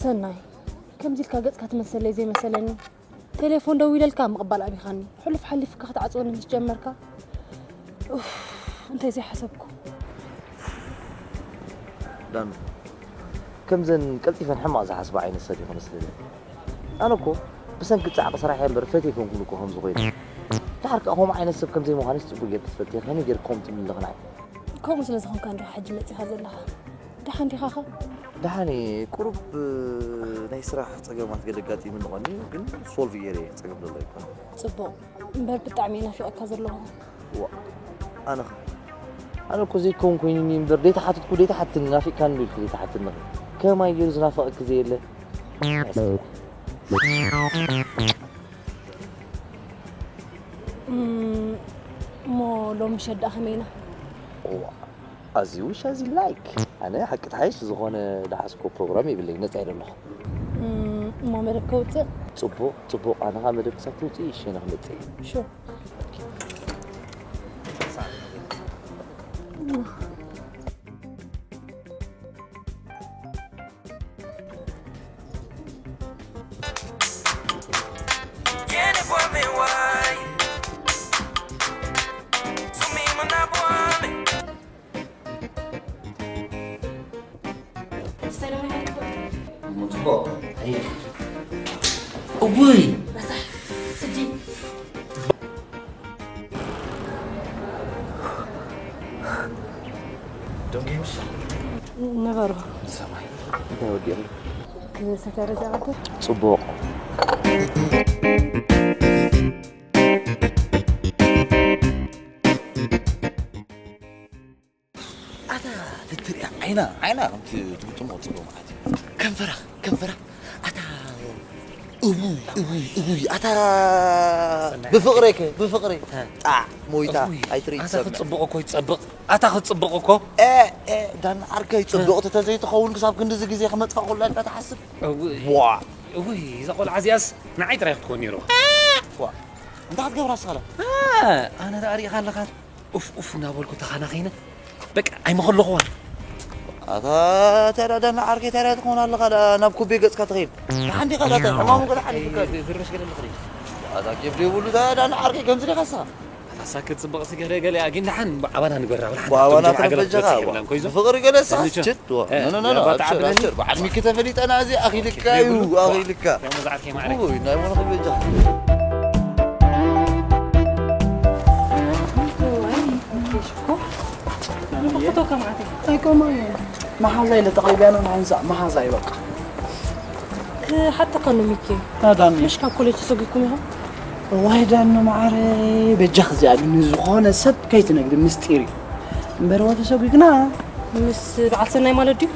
ሰናይ፣ ከምዚ ኢልካ ገጽካ ትመሰለይ ዘይመሰለኒ። ቴሌፎን ደዊለልካ ምቕባል ኣቢኻኒ። ሕሉፍ ሓሊፍካ ክትዓጽወኒ ምስ ጀመርካ፣ ኡፍ፣ እንታይ ዘይሓሰብኩ። ዳኑ፣ ከምዘን ቀልጢፈን ሕማቕ ዝሓስባ ዓይነት ሰብ ይኾነ ስለለ። ኣነ እኮ ብሰንኪ ጻዕቂ ስራሕ እምበር ፈትየ ኮንኩን እኮ ከምዚ ኮይነ። ድሓር ከኣ ከምኡ ዓይነት ሰብ ከምዘይ ምዃንስ ጽቡቕ ጌርኪ ትፈልጢ፣ ከመይ ጌርኪ ከምኡ ትብሊ ኣለኺ ንዓይ? ከምኡ ስለ ዝኾንካ እንዲኻ ሕጂ መጺኻ ዘለኻ። ደሓን ዲኻኸ? ደሓን እየ፣ ቁሩብ ናይ ስራሕ ጸገማት ገለ ኣጋጢሙኒ ኾኒ፣ ግን ሶልቭ ገይረ እየ፣ ጸገም ዘሎ ኣይኮነን። ጽቡቕ፣ እምበር ብጣዕሚ እየ ናፊቐካ ዘለኹ። ዋ፣ ኣነኸ? ኣነ እኮ ዘይከውን ኮይኑኒ እምበር፣ ደይተሓተትኩ ደይተሓትኒ፣ ናፊቕካኒ ዶ ኢልኪ ዘይተሓትኒ? ከማይ ገይሩ ዝናፍቐኪ ዘየለ? እም፣ እሞ ሎሚ ምሸት ደኣ ከመይ ኢና? እዋ፣ ኣዝዩ ውሽ ኣዝዩ ላይክ። ኣነ ሓቂ ትሓይሽ ዝኾነ ደሓስኮ ፕሮግራም የብለይ፣ ነጻ እየ ዘለኹ። እም፣ እሞ መደብ ከውጽእ? ጽቡቕ፣ ጽቡቕ። ኣነ ኸኣ መደብ ክሳብ ትውጽኢ ሸነ ክመጽእ እየ። ሹር። እውይ ንበሩ። ሰማይ እንታይ ወዲኦም ክሰተረ ዛዕተ ጽቡቕ። ኣታ ትትሪያ ዓይና ዓይና ከምቲ ትግጥሞ ጽቡቕ ማለት እዩ። ከንፈራ ከንፈራ ኣታ እውይ እውይ እውይ ኣታ ብፍቕረይ ከ ብፍቕረይ ጣዕ ሞይታ ኣይትርኢ ኣታ ትሰምዕ። ክትጽብቕ እኮ ይትጸብቕ ኣታ ክትጽብቕ እኮ ዳን ዓርከይ ጽብቕቲ ተዘይትኸውን ክሳብ ክንድዚ ግዜ ክመጽኣ ኩላ ኢልካ ትሓስብ። እውይ ዋ እውይ እዛ ቆልዓ እዚኣስ ንዓይ ጥራይ ክትኮን ነይርዋ። ዋ እንታይ ክትገብራ ስኻላ ኣነ ደኣ ሪኢኻ ኣለኻ ኡፍ ኡፍ እናበልኩ ተኻናኺነ በቃ ኣይመኸለኹዋን። ኣታ ታዲያ ዳና ዓርከይ ታዲያ ትኾን ኣለኻ ደኣ ናብ ኩቤ ገጽካ ትኸይድ። ንሓንዲ ኻዳ ታይ ሕማሙ ገለ ሓሊፉካ እዩ። ዝርሽ ገለ ልኽሪ። ኣታ ኬፍ ደይብሉ ዳና ዓርከይ ከምዚ ዲኻ ንስኻ? ኣታ ሳክት ጽብቕቲ ገለ ገለ እያ ግን ደሓን ኣባና ንገራ ወላ ሓንቲ ኣባና ኣቶም ጀዓገላ ትረበጃኻ ትበጽሕ የብላን ኮይዞ። ብፍቕሪ ገለ ሳስ ችት ዋ። ኖ ኖ ኖ ኖ፣ ኣታ ብዓል ዓብለኒ። ሚኪ ተፈሊጠና እዚ ኣኺልካ እዩ ኣኺልካ። ቶም መዛዕርከይ ማዕረ። ኡይ ናይ ሞነ ክበጃ። ፎቶ ከም ኣተይ ኣይኮማን መሓዛይ ለተቐሪብያኖ ንሃንሳ መሓዛይ በቃ ክሓተካ ኣሎ ሚኪ ናዳኒ ምሽ ካብ ኮሌጅ ተሰጊኩም ኢኹም እዋይ ዳኑ ማዓረ በጃኺ እዚኣ ግን ንዝኾነ ሰብ ከይትነግሪ ምስጢር እዩ እምበር ወዲ ተሰጒግና ምስ በዓል ሰናይ ማለት ድዩ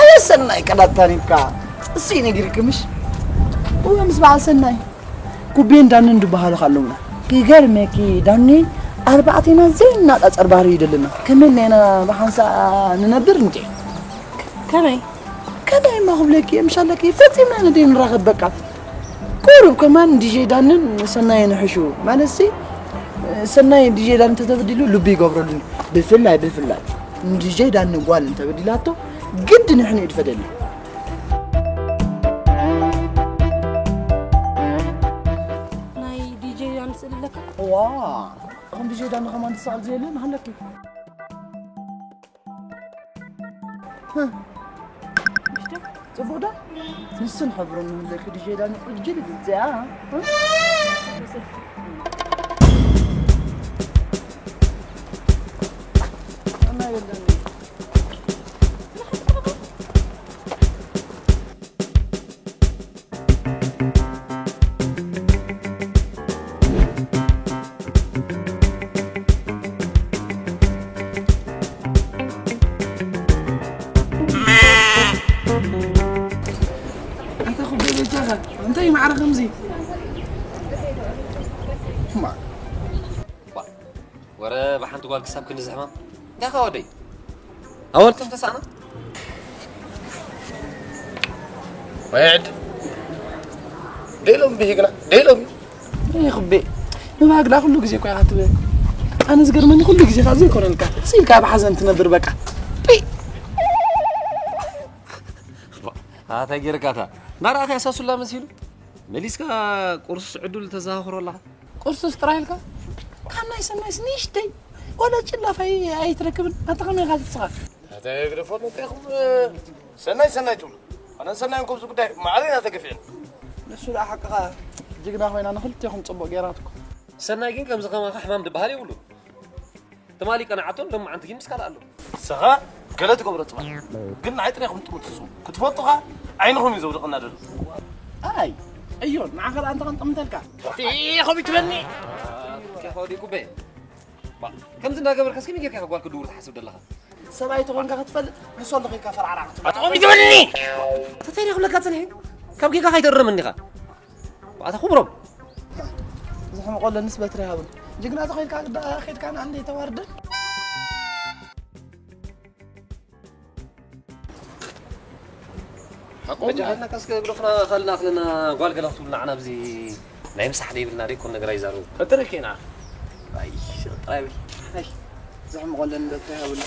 ኣየ ሰናይ ቀዳታኒ እካ እሱ ነጊርኪ ምሽ እወ ምስ በዓል ሰናይ ኩቤን ዳንን ድበሃሉ ኣለውና። ይገርመኪ ዳኒ ኣርባዕቴና ዘይናጻጸር ባህሪ እዩ ደለና። ከመይ ኔና ብሓንሳ ንነብር እንዴ? ከመይ? ከመይ እማ ክብለኪ እየ ምሻለኪ ፈጺምና ንደይ ንራኸብ በቃ። ቁሩብ ከማን ዲጄ ዳንን ሰናይን ይሕሹ። ማለትሲ ሰናይ ዲጄ ዳን ተተበዲሉ ልቢ ይገብረሉ። ብፍላይ ብፍላይ ንዲጄ ዳን ጓል እንተበዲላቶ ግዲ ንሕነ ይድፈደልና። ናይ ዲጄ ዳን ስእሊ ኣለካ? እዋ ከም ዲጄ ዳን ከማን ትሰኣል ዘየለ ንሃለኪ። ጽቡቕ ዶ? ንስን ሕብሩን ንህለኪ ዲጄ ዳን ዕጅል እዚኣ። እንታይ ማዕረ ከምዚ ወረ ብሓንቲ ጓል ክሳብ ክንዲ ዝሕማም እንታይ ኻ ወደይ ኣወልቶም ተሳእና ወድ ደሎም ብሂግና ደሎም ይኽቤ ንባግዳ ኩሉ ግዜ እኮ ኢኻ ትብል ኣነ ዝገርመኒ ኩሉ ግዜ ካብ ዘይኮነልካ ስኢልካ ብሓዘን ትነብር በቃ ኣታ ጌርካታ ናራእኻ ያሳሱላ መሲሉ መሊስካ ቁርሱስ ዕዱል ተዘኻኽሮ ኣለኻ። ቁርሱስ ጥራይ ኢልካ ካብ ናይ ሰናይስ ንእሽተይ ወላ ጭላፍ ኣይ- ኣይትረክብን። ኣታ ከመይ ኢኻ ትስኻ? ኣታ ግደፎት እንታይ ኢኹም ሰናይ ሰናይ ትብሉ? ኣነ ሰናይ እንኮ ኣብዚ ጉዳይ ማዕረ ኢና ተገፊዕና። ንሱ ደኣ ሓቅኻ ጅግና ኮይና ንኽልቴኹም ጽቡቕ ጌራትኩም። ሰናይ ግን ከምዚ ከማኻ ሕማም ዝበሃል የብሉን። ትማሊ ቀናዓቶን ሎማዓንቲ ግን ምስ ካልእ ኣሎ። ንስኻ ገለ ትገብሮ ጽባሕ ግን ንዓይ ጥራይ ኢኹም ጥሙት ትስሙ። ክትፈልጡ ኸኣ ዓይንኹም እዩ ዘውድቐና ዘሎ። ኣይ ዕዮ ንዓኻ ደኣ እንተ ቐንጠምተልካ። ኢኹም ይትበልኒ። ከይኸዲ ኩበ። ባ፣ ከምዚ እንዳገበርካስ ከመይ ጌርካ ኢኻ ጓል ክድውር ትሓስብ ዘለኻ? ሰብኣይ ተኾንካ ክትፈልጥ ንሱ ኣሎ ኸይድካ ፈርዓራ ክትብል። ኣታ ኸምኡ ይትበልኒ። ተታይ ዲኻ ክብለካ ጸኒሐ? ካብ ጌጋ ከይተእርመኒ ኢኻ። ኣታ ክብሮም። ዝሕምቆ ኣለንስ በትሪ ሃብሉ። ጅግና ተኾይንካ ግዳ ኸይድካ ንዓንደይ ተዋርደን። ሓቁ በጃ። በጃ። ሓልና ካስከ እግሮኽና ኸልና ኸልና ጓል ገላ ክትብሉ ንዓና ኣብዚ ናይ ምሳሕ ደይብልና ደይኮን ነገር ኣይዛረቡ። እትርክ ኢና። ኣይ፣ ጥራይ ብል። ኣይ፣ ዝሕምቆ ኣለኒ በትሪ ሃብሉ።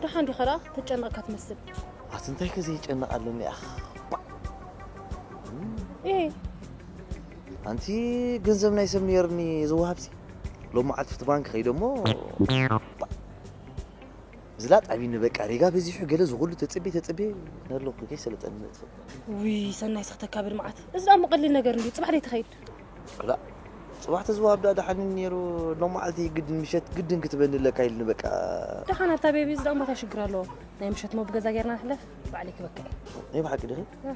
ደሓን ዲኻ ደኣ? ተጨነቕካ ትመስል። ኣቲ እንታይ ከ ዘይጨነቕ ኣለኒ ኣኽ? ባ-፣ እም። እየ። ኣንቲ ገንዘብ ናይ ሰብ ነይርኒ ዝወሃብሲ። ሎሚ መዓልቲ ፍቲ ባንክ ከይደ እሞ፣ ባ-፣ ዝላጥ ኣቢኒ በቃ። ሬጋ በዚሑ ገለ ዝኹሉ ተጽቤ፣ ተጽቤ ነለኹ ከይሰለጠኒ መጥፍእ። ውይ፣ ሰናይ ስኽተካ ብድምዓት። እዚ ደኣ እሞ ቀሊል ነገር እንድዩ። ጽባሕ ደይ ትኸይድ? ክላእ፣ ጽባሕ ተዝወሃብ ደኣ ደሓን ነይሩ። ሎም መዓልቲ ግድን ምሸት ግድን ክትበኒ ኣለካ ኢልኒ በቃ። ደሓን ኣታ ቤቢ፣ እዚ ደኣ እሞ እንታይ ሽግር ኣለዎ? ናይ ምሸት እሞ ብገዛ ጌርና ንሕለፍ። ባዕለይ ክበክዕ። ናይ ብሓቂ ዲኺ? እ።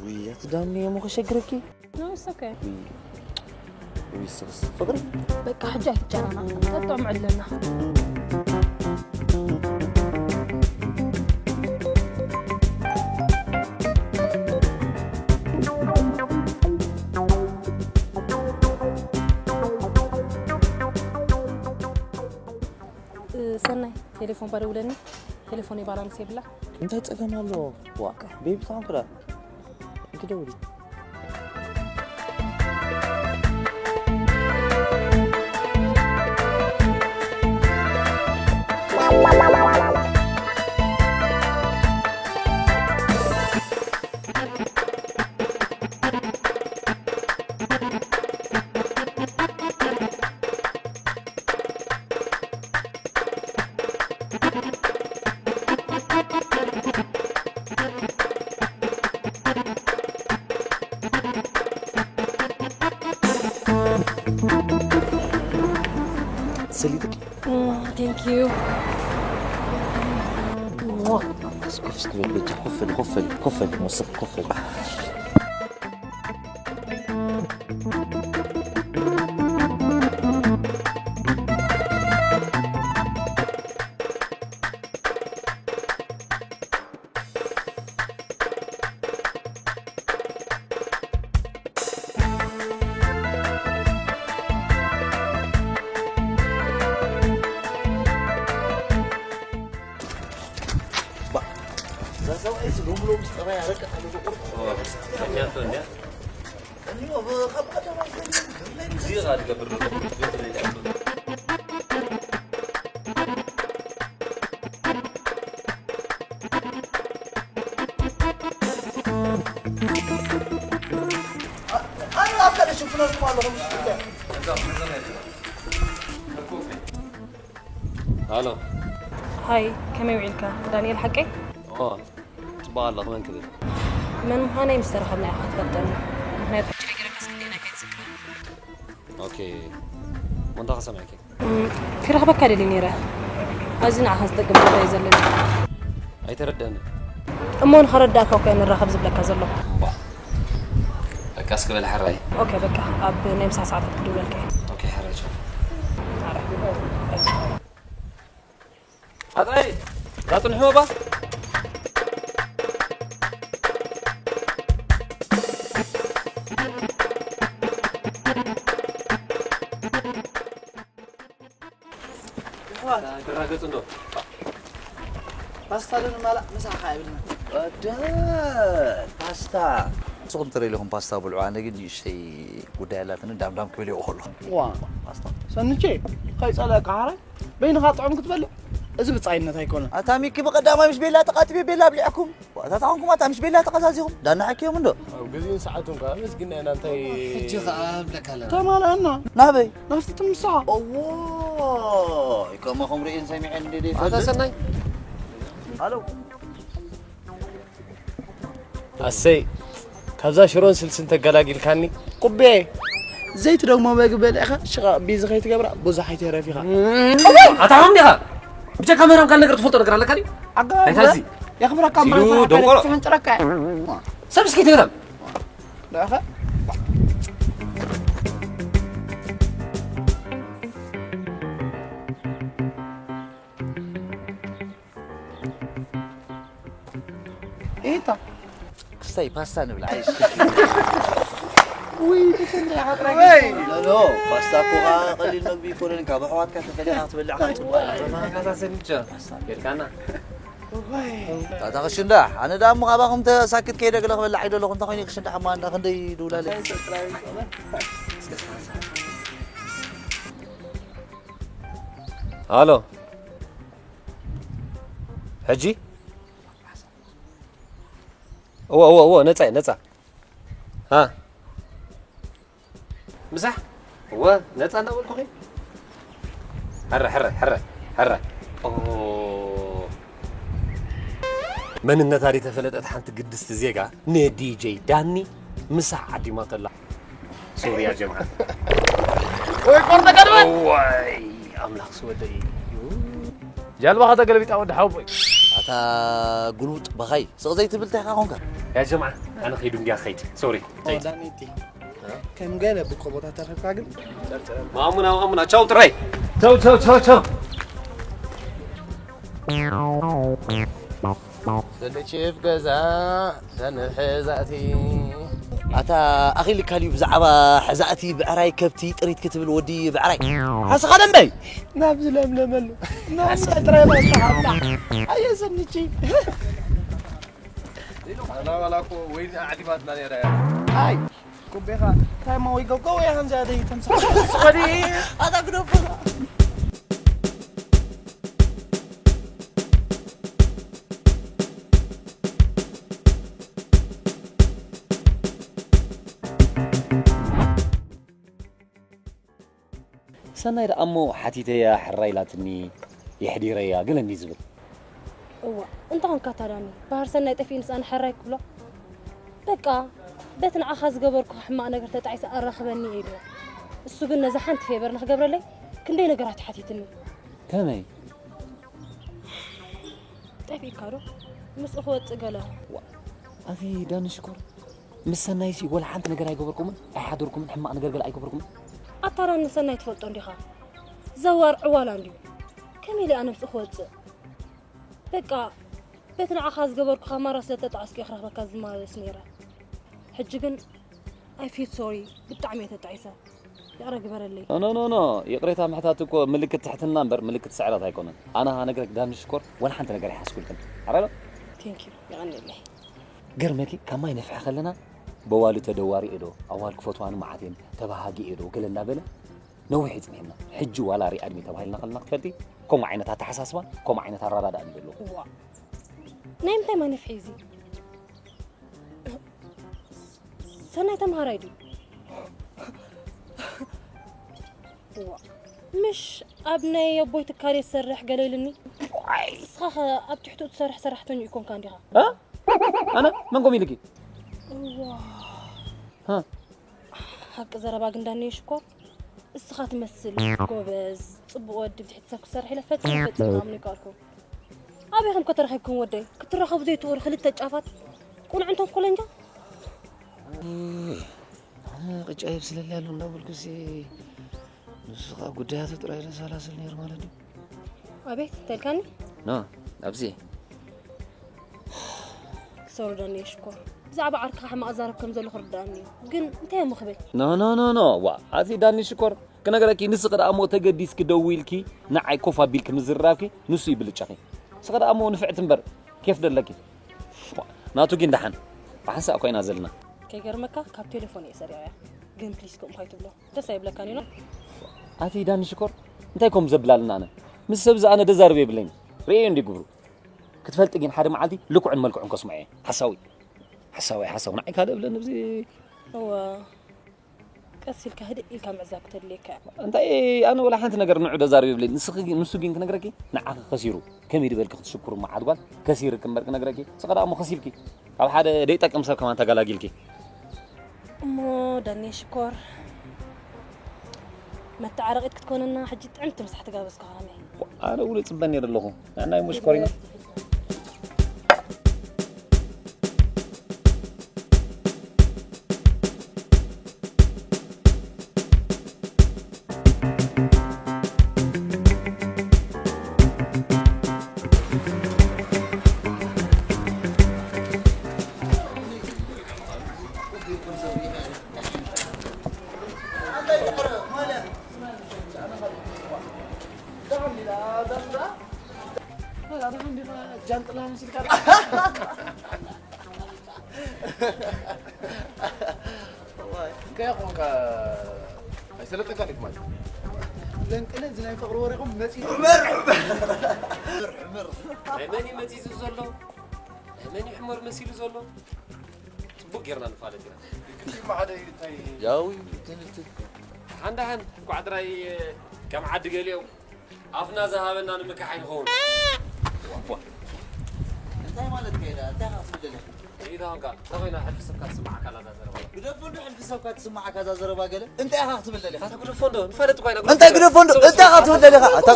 ውይ፣ ኣቲ ዳኒ እሞ ከሸግረኪ? No, it's okay። ውይ፣ ውይ፣ ስኽስ ፍቕሪ። በቃ ሕጂ ኣይትጨናነቕ። ጠጥዖም ዕድለና። እ፣ ሰናይ፣ ቴሌፎን ባደውለኒ፣ ቴሌፎነይ ባላንስ የብላ። እንታይ ጸገም ኣለዎ? ዋ፣ ኦኬ። ቤቢ ታንክ ዳ? እንኪ ደውሊ። ሰሊጥኪ? እም፣ thank you። እስኪ ኮፍ እስኪ በል በጃ፣ ኮፍ በል፣ ኮፍ በል፣ ኮፍ በል፣ ወስኽ፣ ኮፍ በል። ባ፣ እዛ ሰብኣይ ስለ ብሎ ምስ ጠባይ ኣረቀ ኣለ ቁርጥ። ኦ፣ ምክንያቱ እንዲያ? እንዲሁ ካብ ቀደም ኣይፈልጥም። እዚ ኻ ትገብር ዘሎ? ኣነ ኣብ ካልእ ሽፍነልኩም ኣለኹም። ሃሎ። ሃይ፣ ከመይ ውዒልካ? ዳንኤል ሓቀይ? ኦ፣ ጽቡቕ ኣለኹ። መን ክብል? መን ምዃነይ ምስ ተረኸብና ኢኻ ክትፈልጠኒ። ምኽንያቱ ሕጂ ነጊረካስ ክንደየናይ ከይትዝክረኒ። ኦኬ። ወንታ ከሰማዕኪ? እም፣ ክረኽበካ ደልየ ነይረ። ኣዝዩ ንዓኻ ዝጠቅም ጉዳይ እዩ ዘለኒ። ኣይተረድአንን። እሞ ንኸረዳእካ እኮ እየ ንራኸብ ዝብለካ ዘለኹ። ዋ። በቃ እስኪ በል ሕራይ። ኦኬ፣ በቃ ኣብ ናይ ምሳ ሰዓታት ክድውለልካ እየ። ኦኬ፣ ሕራይ ቻው። ሕራይ። ኣጥራይ ዳጽንሑ ባባ። ይሕዋት፣ ክራገጽ እንዶ። ፓስታ ዶ ንማላእ? ምሳሕ ከኣ የብልና። ወደ ፓስታ። ንስኹም ትደልዩ ኢኹም ፓስታ ብልዑ፣ ኣነ ግን ንእሽተይ ጉዳይ ኣላትኒ፣ ዳምዳም ክብል እየ ከሎ። ዋ። ፓስታ። ሰንቼ፣ ከይጸለእካ ሓራይ፣ በይንኻ ጥዑም ክትበልዕ? እዚ ብጻይነት ኣይኮነን። ኣታ ሚኪ፣ ብቐዳማይ ምስ ቤላ ተቓጢበ ቤላ ኣብሊዐኩም። ዋታ ታኾንኩም ኣታ ምስ ቤላ ተቐዛዚኹም ዳና ሓኪዮም እንዶ። ኣብ ግዜን ሰዓቱን ከኣ መስግና ኢና። እንታይ ሕጂ ከኣ ኣብለካ ኣለና። ተማልኣና። ናበይ? ናብቲ ትምሳኻ። እዎ፣ ከማኹም ርእየን ሰሚዐን እንደ ደይ ኣታ ፈልጥ። ሰናይ። ሃሎ። ኣሰይ፣ ካብዛ ሽሮን ስልስን ተገላጊልካኒ። ቁቤ፣ ዘይትደግሞ መግቢ በሊዕኻ ሽቓቕ ቢዚ ከይትገብራ ብዙሕ ኣይተረፊኻ። ኣታ ሃም ዲኻ? ብጀካ ምህራም ካልእ ነገር ትፈልጦ ነገር ኣለካ ድዩ? ኣገባብ እንታይ እዚ? የኽብረካ እምበር ሲሉ ስራሕ ደንቆሮ። ከይትፍንጭረካ እየ። ሰብ እስኪ ትህረም። ደኸ? ኤታ። ክስታይ ፓስታ ንብላ። ኣይሽ። ውይ፣ ትሽንዳ ሓጥራ ወይ። ኖ፣ ኖ፣ ፓስታ እኮ ኸዓ ቀሊል መግቢ ኣይኮነን። ካብ ኣሕዋትካ ተፈሊኻ ክትበልዕ ከኣ ጽቡቕ ኣይኮነን። ፓስታ ሰንቻ። ጌርካና። ወይ። ታታ ክሽንዳ፣ ኣነ ደኣ እሞ ካባኹም ተሳክት ከይደ ገለ ክበልዕ ኣይደለኹ። እንታይ ኮይኑ ክሽንዳ ሕማ እንዳ ክንደይ ድውላለይ። ሃሎ። ሕጂ? እወ፣ እወ፣ እወ፣ ነጻ እየ፣ ነጻ። ሃ? ምሳሕ? እወ፣ ነጻ እንዳበልኩኺ። ሕረ፣ ሕረ፣ ሕረ፣ ሕረ። ኦ። መንነታ ዘይተፈለጠት ሓንቲ ግድስቲ ዜጋ ንዲጀይ ዳኒ ምሳሕ ዓዲማቶ ኣላ። ሶሪ ያ ጀምዓ። ወይ ቆርጠ ቀድመ። ወይ ኣምላኽ ስወደይ። ጃልባኻ ተገለቢጣ ወዲ ሓወቦይ። ኣታ ጉልቡጥ በኻይ፣ ስቕ ዘይትብል እንታይ ኢኻ ኾንካ? ያ ጀምዓ፣ ኣነ ኸይዱ እንድያ ኸይድ። ሶሪ፣ ኸይድ። ዳኒቲ፣ ከም ገለ ብቆቦታት ተረኺብካ ግን ጨርጭረ። ማሙና፣ ማሙና፣ ቻው ጥራይ። ቻው፣ ቻው፣ ቻው፣ ቻው። ሰለችፍ ገዛ ተንሕዛእቲ። ኣታ ኣኺልካ ድዩ ብዛዕባ ሕዛእቲ ብዕራይ ከብቲ ጥሪት ክትብል ወዲ ብዕራይ? ሓስኻ ደንበይ! ናብዚ ለምለመሉ። ናብዚ ጥራይ ማስተኻታ። ኣየ ሰንቺ። ኣላ ዋላ እኮ ወይኒ ኣዕዲማትና ነይራ እያ። ኣይ፣ ኩቤኻ፣ ታይማ ወይ ጎጎ ወይ ኸንዛ ደይ ተምሳ። ስኸዲ። ኣታ ግደፎ። ሰናይ ደኣ እሞ ሓቲተያ ሕራይ ኢላትኒ፣ የሕዲረያ ገለ እንዲ ዝብል። እዋ፣ እንታይ ኾንካ ታዳኒ? ባህር ሰናይ ጠፊእንስ ኣነ ሕራይ ክብሎ? በቃ፣ በቲ ንዓኻ ዝገበርኩ ሕማቕ ነገር ተጣዒሰ ኣራኽበኒ ኢሉ። እሱ ግን ነዛ ሓንቲ ፌቨር ንኽገብረለይ ክንደይ ነገራት ሓቲትኒ። ከመይ? ጠፊእካ ዶ? ምስኡ ክወጽእ ገለ። ዋ፣ ኣቲ ዳኒ ሽኮር፣ ምስ ሰናይሲ ወላ ሓንቲ ነገር ኣይገበርኩምን፣ ኣይሓደርኩምን፣ ሕማቕ ነገር ገለ ኣይገበርኩምን። ኣታ ዳኒ ንሰናይ ትፈልጦ እንዲኻ? ዘዋር ዕዋላ እንድዩ። ከመይ ኢለ ኣነ ምስኡ ክወጽእ? በቃ፣ በቲ ንዓኻ ዝገበርኩኻ ማራ ስለ ተጣዓስኩ እየ ክረኽበካ ዝመላለስ ነይረ። ሕጂ ግን፣ I feel sorry፣ ብጣዕሚ እየ ተጣዒሰ። ይቕረ ግበረለይ። ኖ፣ ኖ፣ ኖ፣ ኖ። ይቕሬታ ምሕታት እኮ ምልክት ትሕትና እምበር ምልክት ስዕረት ኣይኮነን። ኣነ ሃነግረክ ዳኒ ሽኮር፣ ወላ ሓንቲ ነገር ኣይሓስኩልክን። ሓራይ ዶ? Thank you፣ የቐንየለይ። ገርመኪ፣ ካብ ማይ ነፍሐ ከለና፣ በዋሉ ተደዋሪ እየ ዶ፣ ኣዋል ክፈትዋኒ መዓት እየን፣ ተባሃጊ እየ ዶ፣ ገለ እንዳበለ፣ ነዊሕ እዩ ጽኒሕና። ሕጂ ዋላ ሪኣድሚ ተባሂልና ከለና ክትፈልጢ፣ ከምኡ ዓይነት ኣተሓሳስባ፣ ከምኡ ዓይነት ኣረዳድኣ እዩ ዘለዎ። እዋ። ናይ ምንታይ ማይ ነፍሒ እዚ? ሰናይ ተምሃራይ ድዩ? እዋ፣ ምሽ ኣብ ናይ ኣቦይ ትካል እየ ዝሰርሕ ገለ ኢሉኒ። ዋይ! ንስኻ ኸ ኣብ ትሕትኡ ትሰርሕ ሰራሕተኛ ይኮንካ እንዲኻ? እ? ኣነ? መን ኮም ኢልኪ? እዋ። እ? ሓቂ ዘረባ ግን ዳኒ ሽኮር፣ እስኻ ትመስል ጎበዝ፣ ጽቡቕ ወዲ ብትሕቲ ሰብ ክሰርሕ ኢለ ፈጺመ ፈጺመ ክኣምኖ ኣይከኣልኩን። ኣበይ ከም ከተረኺብኩም ወደይ? ክትራኸቡ ዘይትኽእሉ ክልተ ጫፋት ቁኑዕ እንቶም ኮለንጃ። እይ፣ ኣነ ቅጫ የብስለለይ ኣሎ እንዳበልኩ ሲ፣ ንሱ ኸኣ ጉዳያቱ ጥራይ ዘሰላስል ነይሩ ማለት ድዩ? ኣቤት፣ ተልካኒ? ኖ፣ ኣብዚ። ሶሪ ዳኒ ሽኮር፣ ብዛዕባ ዓርካ ሕማቕ ዛረብ ከም ዘሎ ክርዳእኒ እዩ። ግን እንታይ እሞ ክብል? ኖ ኖ ኖ ኖ ዋ ኣቲ ዳኒ ሽኮር ክነገረኪ ንስኺ ደኣ እሞ ተገዲስኪ ደዊልኪ ንዓይ ኮፍ ኣቢልኪ ምዝርራብኪ ንሱ ይብልጨኺ። ንስኺ ደኣ እሞ ንፍዕቲ እምበር ኬፍ ደለኪ። ናቱ ግን ደሓን ብሓንሳእ ኮይና ዘለና። ከይገርመካ ካብ ቴሌፎን እየ ሰሪቐያ። ግን ፕሊስ ከምኡ ካይትብሎ ደስ ኣይብለካን እዩ። ኣቲ ዳኒ ሽኮር እንታይ ኮም ዘብላልና ኣነ ምስ ሰብ ዝኣነ ደዛርብ የብለኝ። ርእየ እንዲ ግብሩ ክትፈልጢ ግን ሓደ መዓልቲ ልኩዕን መልክዑን ከስምዖ እየ። ሓሳዊ ሓሳዊ ሓሳዊ ንዓይ ካልእ ብለኒ ብዚ እወ ቀስ ኢልካ ህድእ ኢልካ ምዕዛብ ክተድልየካ እያ። እንታይ ኣነ ወላ ሓንቲ ነገር ንዑ ደዛርብ የብለይ። ንስኺ ግን ንሱ ግን ክነግረኪ ንዓኺ ከሲሩ ከመይ ድበልኪ ክትሽኩሩ መዓት ጓል ከሲርኪ እምበር ክነግረኪ ንስኺ ደኣ እሞ ከሲብኪ ካብ ሓደ ደይጠቅም ሰብ ከማን ተገላጊልኪ። እሞ ዳኒ ሽኮር መተዓረቂት ክትኮነና ሕጂ ጥዕምቲ ምሳሕ ትጋበዝካ ከመይ? ኣነ እውን ይፅበ ነይረ ኣለኹ ንዕናይ ሙሽኮሪና ጃንጥላ መሲልካ እንታይ ኾንካ? ኣይሰለጠካ ዲክ ማለት ለንቅለ እዚ ናይ ፍቕሪ ወሬኹም መፂ ናይ መን እዩ መፂዙ ዘሎ? ናይ መን እዩ ሕመር መሲሉ ዘሎ? ፅቡቅ ጌርና ንፋለጥ ኢና። ያው ሓንዳ ሓን እንኳዕ ጥራይ ከም ዓዲ ገሊኦም ኣፍና ዝሃበና ንምካሕ ኣይንኸውን። እንታይ ማለት ከይዳ እንታይ ካስብለለ ኢዳ ሆንካ ተኾይና ሕልፊ ሰብካ ትስማዓካ ላዛ ዘረባ ግደፎ እንዶ ሕልፊ ሰብካ ትስማዓካ ዛ ዘረባ ገለ እንታይ ኢኻ ክትብል ደሊኻ ኣታ ግደፎ እንዶ ንፋለጥ እኮ ኢና እንታይ ግደፎ እንዶ እንታይ ኢኻ ክትብል ደሊኻ ኣታ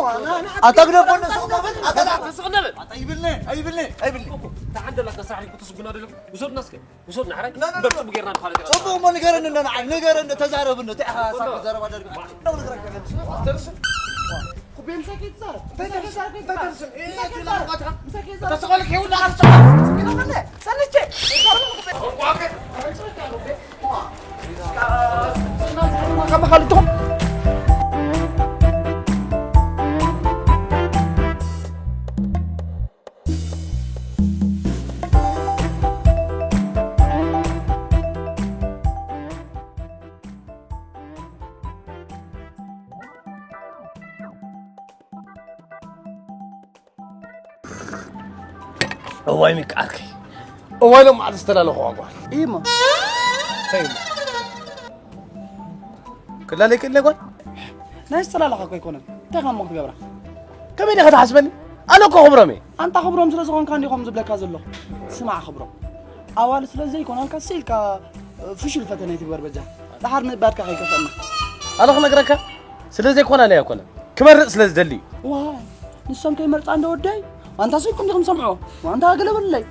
ኣታ ግደፎ እንዶ ስቕ በል ኣታ ስቕ በል ኣታ ይብልኒ ኣይብልኒ ኣይብልኒ ተዓንደላ ከሳሕሪ ክትስጉና ደሎ ውሰድና እስከ ውሰድ ንዓረግ እምበር ፅቡቅ ጌርና ንፋለጥ ኢና ፅቡቅ እሞ ንገረኒ እንዶ ንዓይ ንገረኒ ተዛረብ እንዶ እንታይ ኢኻ ሳብ ዘረባ ደርግ እዋይ ሚቃርከይ እዋይ ሎም ማዕልቲ ዝተላለኹዋ ጓል እዩማ ክላለይ ክእለ ጓል ናይ ዝተላለኻ እኮ ኣይኮነን እንታይ ካብ ሞ ክትገብራ ከመይ ዲኻ ትሓስበኒ ኣነ እኮ ክብሮም እየ ኣንታ ክብሮም ስለ ዝኾንካ እንዲኹም ዝብለካ ዘለኹ ስማዕ ክብሮም ኣዋል ስለ ዘይኮናልካ ስኢልካ ፍሽል ፈተነ ይትግበር በጃ ደሓር ምእባድካ ከይከፈና ኣነ ክነግረካ ስለ ዘይኮና ናይ ኣይኮነ ክመርፅ ስለ ዝደሊ እዩ። ዋይ ንሶም ከይመርፃ እንደ ወደይ ዋንታ ስልኩም ዲኹም ሰምዖ ዋንታ ገለ በልለይ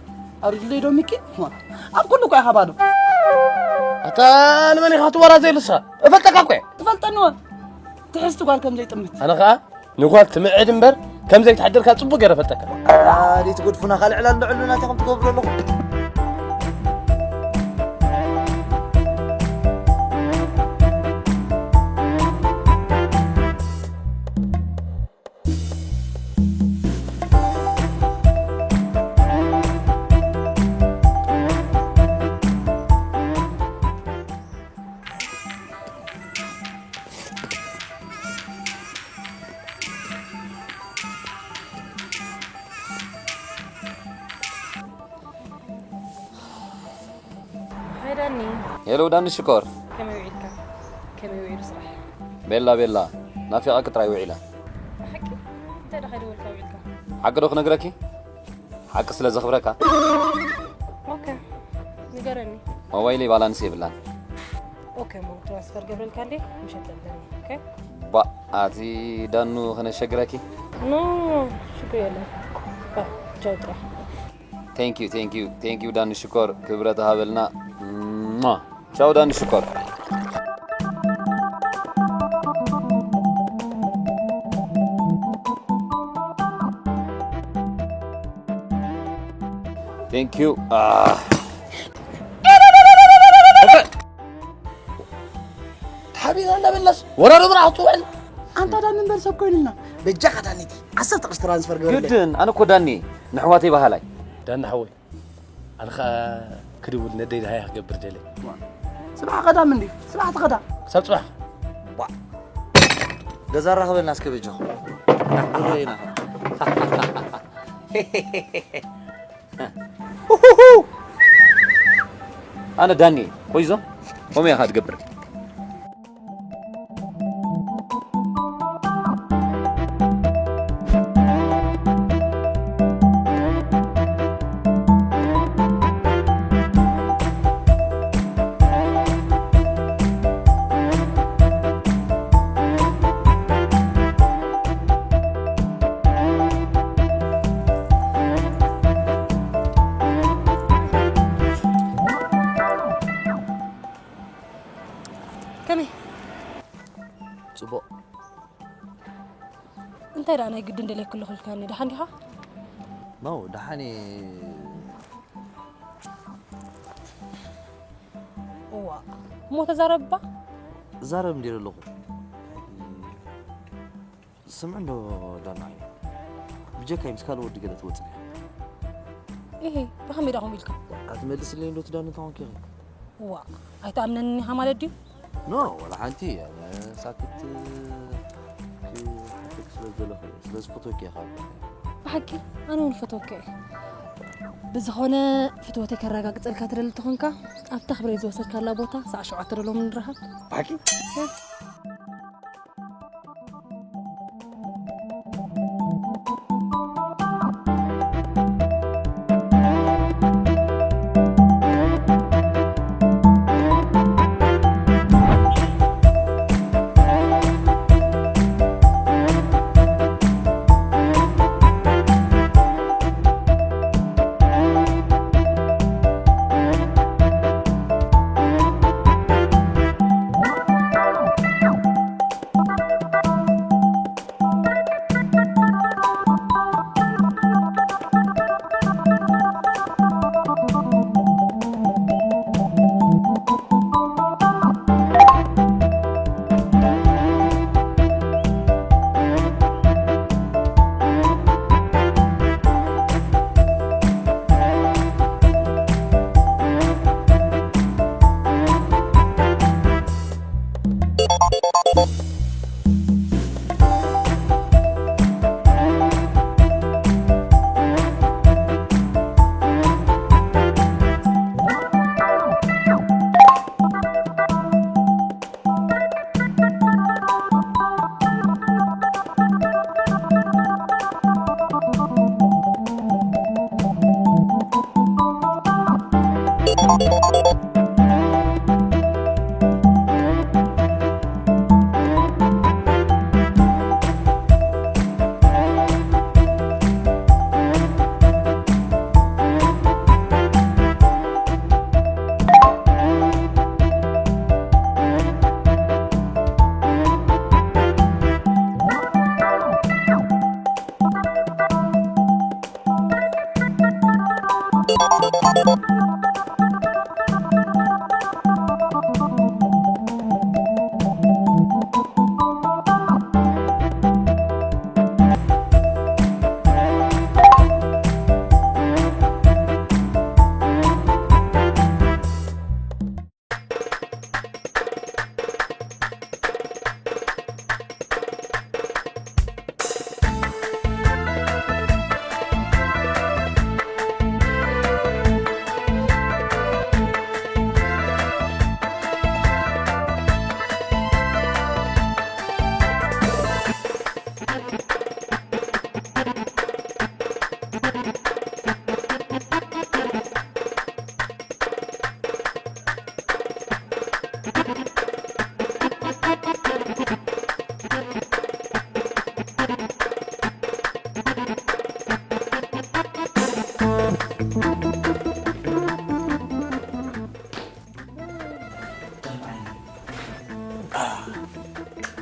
ኣብ ርድለይ ዶ ሚኪ ኣብ ኩሉ እኳ ኢኻ ባዶ ኣታ ንመን ኢኻ ትወራ ዘይልሳ እፈልጠካ እኮ እየ ትፈልጠኒ ወ ትሕዝቲ ጓል ከም ዘይጥምት ኣነ ኸዓ ንጓል ትምዕድ እምበር ከም ዘይትሕድርካ ጽቡቅ ገይረ ፈልጠካ። ኣዲ ትገድፉና ካልዕ ዕላል ንዕሉ ናተኹም ትገብሩ ኣለኹም። ሃይ ዳኒ ሄሎ ዳኒ ሽኮር ከመይ ውዒልካ? ከመይ ውዒሉ ስራሕ? ቤላ ቤላ ናፊቓኪ ጥራይ ውዒላ። ብሓቂ? እንታይ ደኻ ደወልካ ውዒልካ? ሓቂ ዶ ክነግረኪ? ሓቂ ስለ ዘኽብረካ። ኦኬ ንገረኒ። ሞባይለይ ባላንስ የብላን። ኦኬ እሞ ትራንስፈር ገብረልካ እንዴ ምሸት ኣለኒ። ኦኬ ባ ኣቲ ዳኑ ከነሸግረኪ። ኖ ሽግር የለን። ባ ቻው ጥራሕ። Thank you thank you thank you ዳኒ ሽኮር ክብረት ሃበልና። ቻው ዳኒ ሽኮር። Thank you. Ah. ተሓቢና እናበላስ ወራዶ ብራ ክትውዕል። ኣንታ ዳኒ እምበር ሰብ ኮይኑና። በጃኻ ዳኒቲ ዓሰርተ ቅርሺ ትራንስፈር ግበረለይ። ግድን፣ ኣነ እኮ ዳኒ ንሕዋተይ በሃላይ። ዳኒ ሓወይ፣ ኣነ ኸኣ ክድውል ነደይ ደሃያ ክገብር ደለ። ጽባሕ ቀዳም እንዲ፣ ጽባሕ ትኸዳ። ክሳብ ጽባሕ። ዋ። ገዛ ራኸበልና እስከ በጃኹም። ንረኣይና። ኣነ ዳኒ ኮይዞ፣ ኮሜ ኢኻ ትገብር። ከመይ? ጽቡቕ። እንታይ ደኣ ናይ ግድን ደልየኪ ኣለኹ ኢልካኒ፣ ደሓን ዲኻ? ኖ፣ ደሓን እየ። እዋ፣ እሞ ተዛረብ እባ። እዛረብ እንድየ ዘለኹ። ስምዒ እንዶ ዳናይ። ብጀካይ ምስ ካልእ ወዲ ገለ ትወጽእ። ኢሂ፣ ብኸመይ ደኣ ከምኡ ኢልካ? ኣትመልስለይ እንዶ ትዳኒ እንተኾንኪ ኢኺ። እዋ፣ ኣይትኣምነንን ኢኻ ማለት ድዩ? ኖ፣ ወላ ሓንቲ፣ ኣነ ሳክት ክሓተኪ ስለ ዝደለኹ እየ። ስለ ዝፈትወኪ እየ ካብ። ብሓቂ፣ ኣነ እውን ፈትወኪ እየ። ብዝኾነ፣ ፍትወተይ ከረጋግጸልካ ትደሊ እንተኾንካ፣ ኣብታ ክብረይ ዝወሰድካላ ቦታ ሰዓት ሸውዓተ ሎሚ ንራኸብ። ብሓቂ?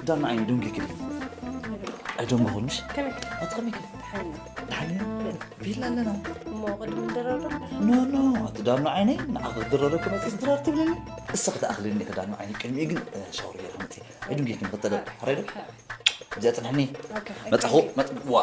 ዳና ዓይኒ ዱንጊ ክል ኣይደንጎኹን ምሽ? ከመይ? ኣቲ ከመይ ከ? ደሓን ኢና። ደሓን ኢና? ቪላ ኣለና። እሞ ቅድሚ ንድረር ዶ? ኖ፣ ኖ፣ ኣቲ ዳኖ ዓይነይ፣ ንዓኺ ክድረረኪ መጺስ ድራር ትብልኒ? እስኺ ደኣ ኣኽልኒ ዳኖ ዓይነይ፣ ቅድሚኡ ግን፣ እ፣ ሻወር ገይረ መጺ። ኣይደንጎይክን፣ ክተለ፣ ሕራይ ዶ? እዚኣ ጽንሕኒ። ኦኬ፣ መጻኹ፣ ኣይደንጎይ። መጽ-፣ ዋ።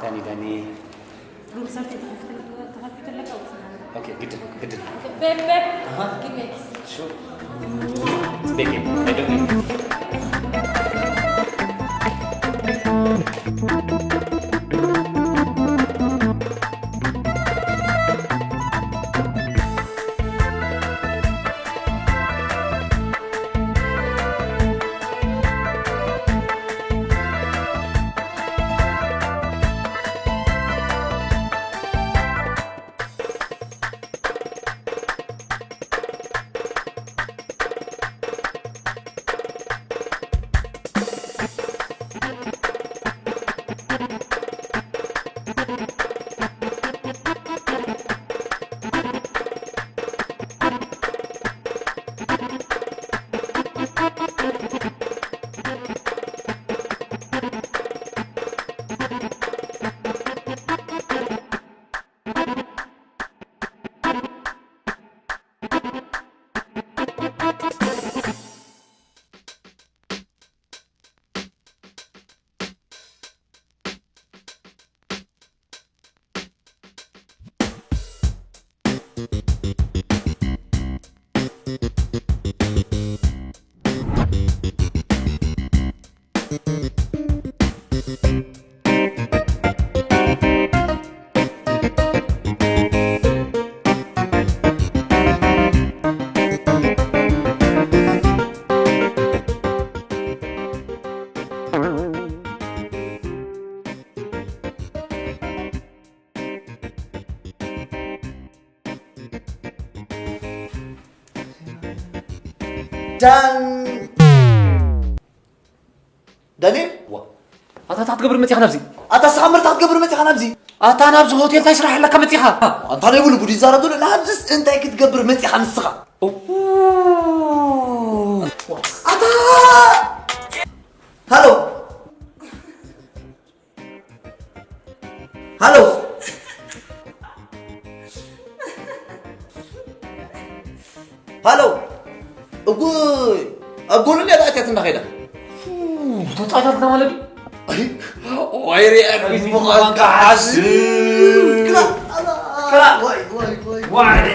ዳኒ፣ ዳኒ። ሩም ሰርተይ ተኸፊተ-፣ ተኸፊተለካ ውስና። ኦኬ፣ ግድን፣ ግድን። ኦኬ፣ ቤብ፣ ቤብ። ኣሃ። Give me a kiss. ሹር። ቤኪ፣ I don't need. ዳን-፣ ዳንኤል? ዋ። ኣታ እንታይ ክትገብር መጺኻ ናብዚ? ኣታ ንስኻ እምበር እንታይ ክትገብር መጺኻ ናብዚ? ኣታ ናብዚ ሆቴል እንታይ ስራሕ ኣለካ መጺኻ? ኣንታ ናይ ብሉ ጉድ ይዛረብ ዘሎ፣ ናብዚስ እንታይ ክትገብር መጺኻ ንስኻ? ኡ። ኣታ! ሃሎ! ሃሎ! ሃሎ! እጉይ! ኣብ ጎኑ እንድያ ተኣትያትና ኸይዳ። ፉ፣ ተጻይታትና ማለት እዩ። ኣይ፣ ዋይ ሪኣ ፊት ምዃንካ ሓስብ። ክላ፣ ኣላ፣ ክላ። ዋይ፣ ዋይ፣ ዋይ። ዋይ፣